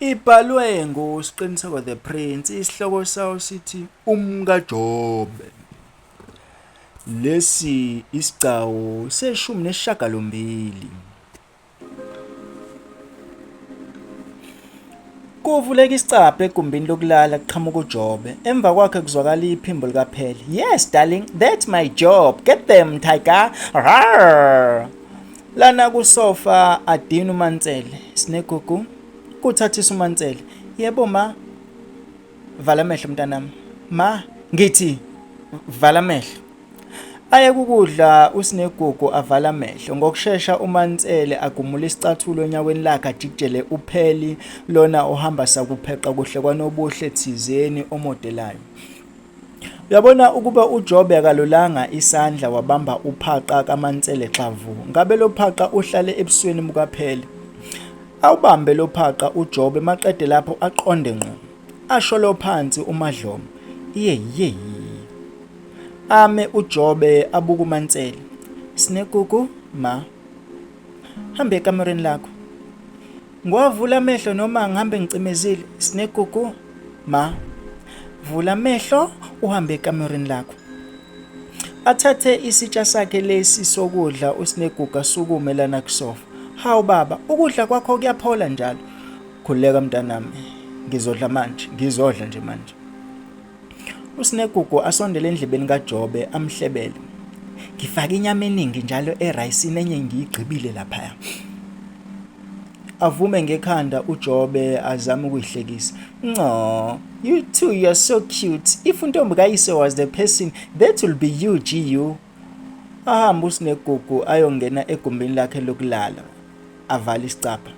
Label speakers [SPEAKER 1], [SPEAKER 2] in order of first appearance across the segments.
[SPEAKER 1] Ibhalwe nguSqiniseko The Prince, isihloko sawo sithi UmkaJobe. Lesi isigcawu seshumi nesishagalombili. Kuvuleka isicabha egumbini lokulala kuqhamuka uJobe. Emva kwakhe kuzwakala iphimbo likaPhele. Yes darling, that's my job. Get them tiger. Rawr. Lana kusofa adina uMansele. Sinegugu. Kuthathisa uMansele. Yebo ma. Vala amehlo mntanami. Ma, ngithi vala amehlo. Aye kukudla uSinegugu avala amehlo. Ngokushesha uMansele agumule isicathulo onyaweni lakhe ajikijele uPheli lona ohamba sakupheqa kuhle kwanobuhle thizeni omodelayo. Uyabona ukuba uJobe akalolanga isandla wabamba uphaqa kaMansele xavu. Ngabe lo phaqa uhlale ebusweni bukaPheli. Awubambe lo phaqa uJobe maqede lapho aqonde ngqo. Asho lo phansi uMadlomo. Iye ye. Ame uJobe abuka uMansele. Sinegugu ma. Hambe ekamereni lakho. Ngiwavula amehlo noma ngihambe ngicimezile. Sinegugu ma. Vula amehlo uhambe ekamereni lakho. Athathe isitsha sakhe lesi sokudla uSinegugu asukume lana kusofa. Hawu baba, ukudla kwakho kuyaphola njalo. Khululeka mntanami, ngizodla manje, ngizodla nje manje. USinegugu asondele endlebeni kaJobe amhlebele. Ngifake inyama eningi njalo erayisini enye ngiyigqibile laphaya. Avume ngekhanda uJobe azame ukuyihlekisa. Nco, you two you are so cute. If untombi kayise was the person, that will be you GU. Ahambe uSinegugu ayongena egumbini lakhe lokulala. Avale isicabha.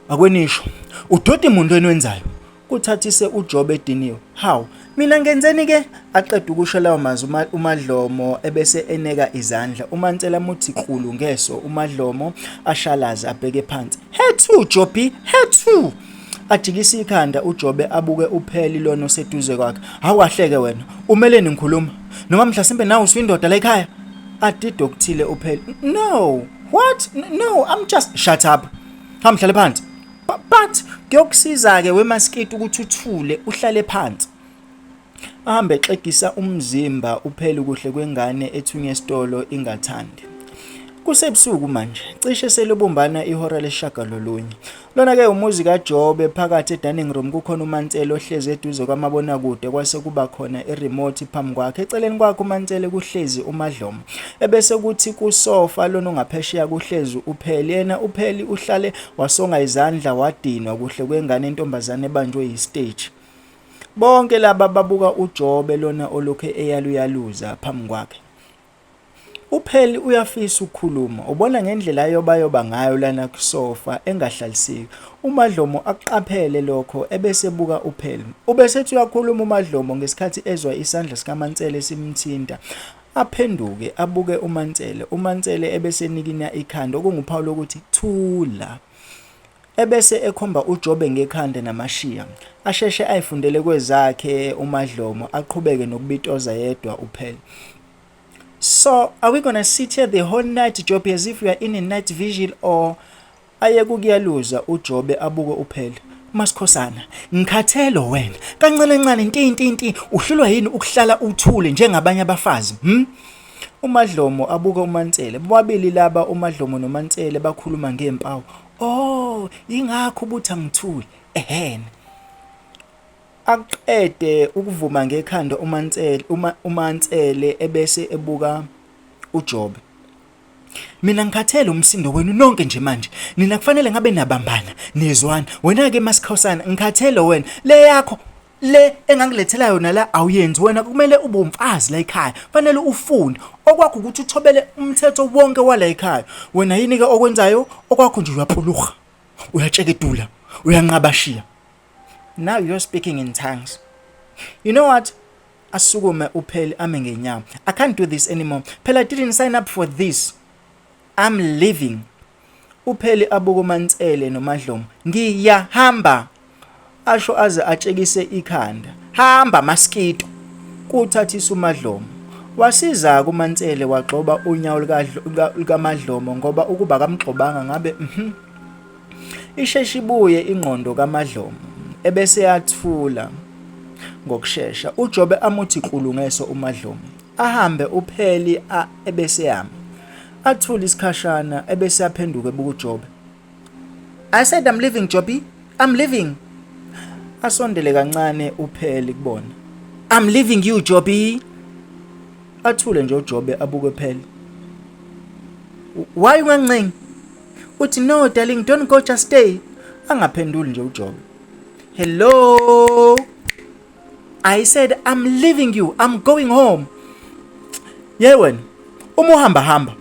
[SPEAKER 1] Akwenisho, udoti muntu enwenzayo. Kuthathise uJobe ediniwe. Hawu, mina ngenzeni ke? Aqeda ukusho lawo mazwi uMadlomo ebese eneka izandla. UMansela amuthi qulu ngeso uMadlomo ashalaze abheke phansi. Hethu Jobi, hethu! Ajikise ikhanda uJobe abuke uPheli lona oseduze kwakhe. Hawu kahleke wena, umeleni ngikhuluma? Noma mhlasimpe nawe usuyindoda la ekhaya? Adide okuthile uPheli. No, what? No, I'm just shut up. Hamba hlale phansi. But kuyokusiza-ke wemaskiti ukuthi uthule uhlale phansi. Ahambe exegisa umzimba uphele kuhle kwengane ethunywe esitolo ingathandi. Kusebusuku manje, cishe selubumbana ihora lesishagalolunye. Lona-ke umuzi kaJobe, phakathi e-dining room kukhona uMansele ohlezi eduze kwamabonakude kwase kuba khona i-remote phambi kwakhe. Eceleni kwakhe uMansele kuhlezi uMadlomo. Ebese kuthi kusofa lona ongaphesheya kuhlezi uPheli. Yena uPheli uhlale wasonga izandla wadinwa kuhle kwengane entombazane ebanjwe yi-stage. Bonke laba babuka uJobe lona olokhu eyaluyaluza phambi kwakhe. UPheli uyafisa ukukhuluma, ubona ngendlela ayobayoba ngayo lana kusofa engahlaliseki. UMadlomo akuqaphele lokho ebese ebuka uPheli. Ubesethi uyakhuluma uMadlomo ngesikhathi ezwa isandla sikaMansele simthinta. Aphenduke abuke uMansele, uMansele ebesenikinya ikhanda okunguphawu lokuthi thula. Ebese ekhomba uJobe ngekhanda namashiya. Asheshe ayifundele kwezakhe uMadlomo aqhubeke nokubitoza yedwa uPheli. So are we gonna sit here the whole night Jobe as if we are in a night vigil or Ayeke ukuyaluza uJobe abuke uPheli. Masikhosana, ngikhathele wena. Kancane kancane nti nti nti uhlulwa yini ukuhlala uthule njengabanye abafazi? Hm? UMadlomo abuke uMansele. Bobabili laba uMadlomo noMansele bakhuluma ngempawu. Oh, ingakho ubuthi angithule. Ehene. Aqede ukuvuma ngekhanda uMansele, uma uMansele ebese ebuka uJobe. Mina ngikhathele umsindo wenu nonke nje manje. Nina kufanele ngabe nabambana, nizwana. Wena ke Masikhosana, ngikhathele wena. Le yakho le engangilethela yona la awuyenzi wena kumele ube umfazi la ekhaya. Fanele ufunde. Okwakho ukuthi uthobele umthetho wonke wala ekhaya. Wena yini ke okwenzayo? Okwakho nje uyapuluha. Uyatshekedula, uyanqabashiya. Now you're speaking in tongues. You know what? Asukume uPheli ame ngenyawo. I can't do this anymore. Phela I didn't sign up for this. I'm leaving. UPheli abuke uMansele noMadlomo. Ngiyahamba. Asho aze atshekise ikhanda. Hamba maskito. Kuthathisa uMadlomo. Wasiza kuMansele wagxoba unyawo likaMadlomo ngoba ukuba kamgxobanga ngabe mhm. Isheshe ibuye ingqondo kaMadlomo ebese yathula ngokushesha. UJobe amuthi qulu ngeso uMadlomo. Ahambe uPheli ebese yama. Athule isikhashana ebese aphenduka ebuka uJobe. I said I'm leaving Joby. I'm leaving. Asondele kancane uPheli kubona. I'm leaving you Joby. Athule nje uJobe abuke Pheli. Why ungancengi? Uthi no darling don't go just stay. Angaphenduli nje uJobe. Hello. I said I'm leaving you. I'm going home. Ye wena uma uhamba hamba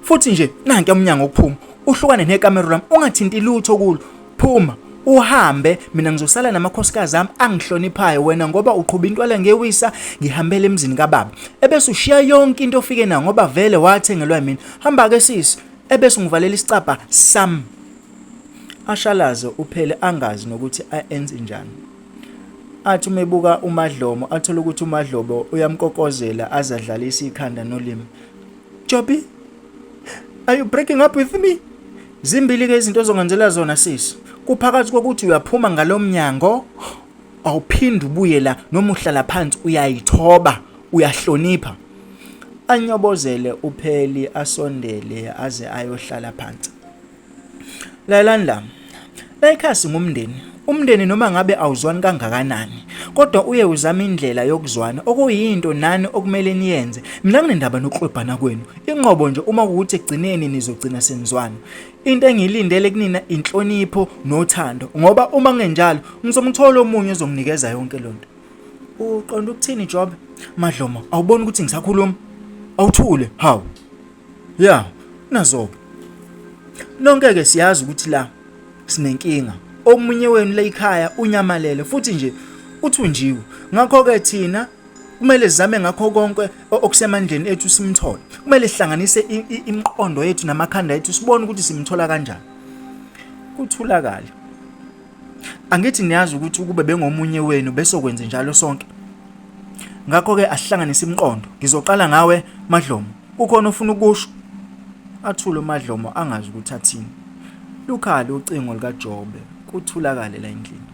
[SPEAKER 1] futhi nje nanke umnyango okuphuma uhlukane nekamero lami ungathinti lutho kulo phuma uhambe mina ngizosala namakhosikazi ami angihloniphayo wena ngoba uqhuba intwala ngewisa ngihambele emzini kababa ebese ushiya yonke into ofike nayo ngoba vele wathengelwa mina hamba ke sisi ebese ungivalela isicabha sam ashalaze uphele angazi nokuthi aenze njani Athi uma ebuka uMadlomo athole ukuthi uMadlobo uyamkokozela aze adlalise ikhanda nolimi. Joby, are you breaking up with me? Zimbili-ke izinto ozongenzela zona sisi. Kuphakathi kokuthi uyaphuma ngalo mnyango awuphinde ubuye la noma uhlala phansi uyayithoba uyahlonipha. Anyobozele uPheli asondele aze ayohlala phansi. Lalelani la. La ekhaya singumndeni. Umndeni noma ngabe awuzwani kangakanani, kodwa uye uzame indlela yokuzwana okuyinto nani okumele niyenze. Mina nginendaba nokuxwebhana kwenu. Inqobo nje uma kuwukuthi ekugcineni nizogcina senizwana. Into engiyilindele kunina inhlonipho nothando ngoba uma kungenjalo ngizomthola omunye ozonginikeza yonke lonto. Uqonda ukuthini Jobe? Madlomo, awuboni ukuthi ngisakhuluma? Awuthule, hawu. Ya, nazo-ke. Nonke-ke siyazi ukuthi la sinenkinga. Omunye wenu la ekhaya unyamalele futhi nje uthunjiwe. Ngakho-ke thina kumele sizame ngakho konke okusemandleni ethu simthole. Kumele sihlanganise imiqondo yethu namakhanda ethu sibone ukuthi simthola kanjani. Kuthulakale. Angithi niyazi ukuthi ukube bengomunye wenu besokwenze njalo sonke. Ngakho-ke asihlanganise imiqondo. Ngizoqala ngawe Madlomo. Kukhona ofuna ukusho? Athule uMadlomo angazi ukuthi athini. Lukhale ucingo lukaJobe, kuthulakale la endlini.